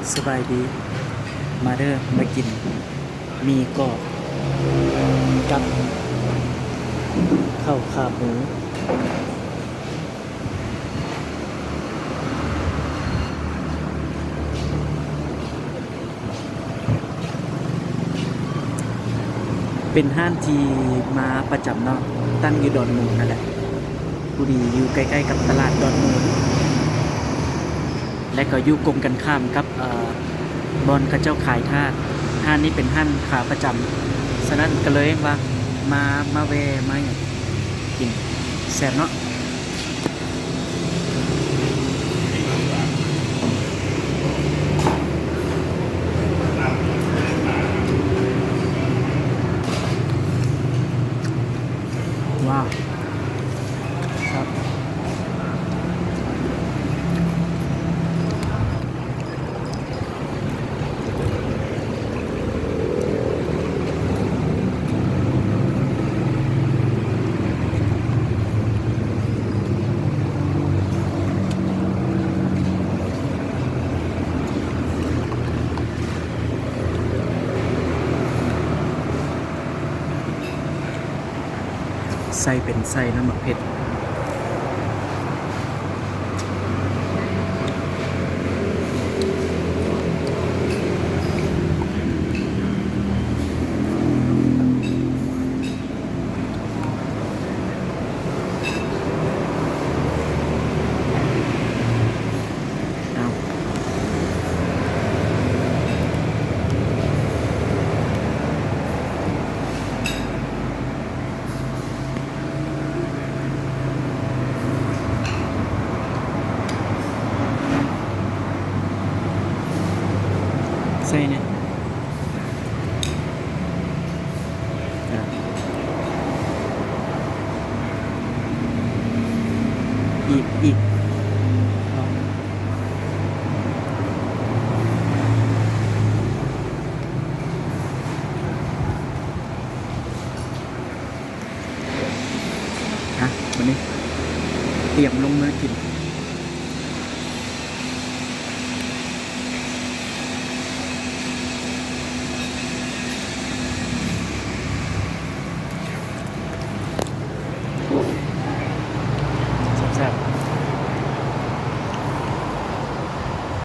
ສະບາຍດີ ມາເດີ ມາກິນໝີ່ກອບກັບເຂົ້າຂາໝູ. ເປັນຮ້ານທີ່ມາປະຈຳເນາະ, ຕັ້ງຢູ່ດອນມູນນັ້ນແຫຼະ, ພໍດີຢູ່ໃກ້ໆກັບຕະຫຼາດດອນມູນ ແລະກໍຢູ່ກົງກັນຂ້າມກັບ ເອີ ບ່ອນເຂົາເຈົ້າຂາຍທາດ. ຮ້ານນີ້ເປັນຮ້ານຂາປະຈຳ, ສະນັ້ນກໍເລີຍວ່າມາ ມາແວ່ ມາຫຍັງກິນ ແຊບເນາະ. ວ້າວ ຄັບ. ໃສ່ເປັນໄສ້ນຳໝາກເຜັດ. ເອົາ ໃສ່ແດ່. ອີກ ອີກ. ຮະ ບາດນີ້ຕຽມລົງມືກິນ.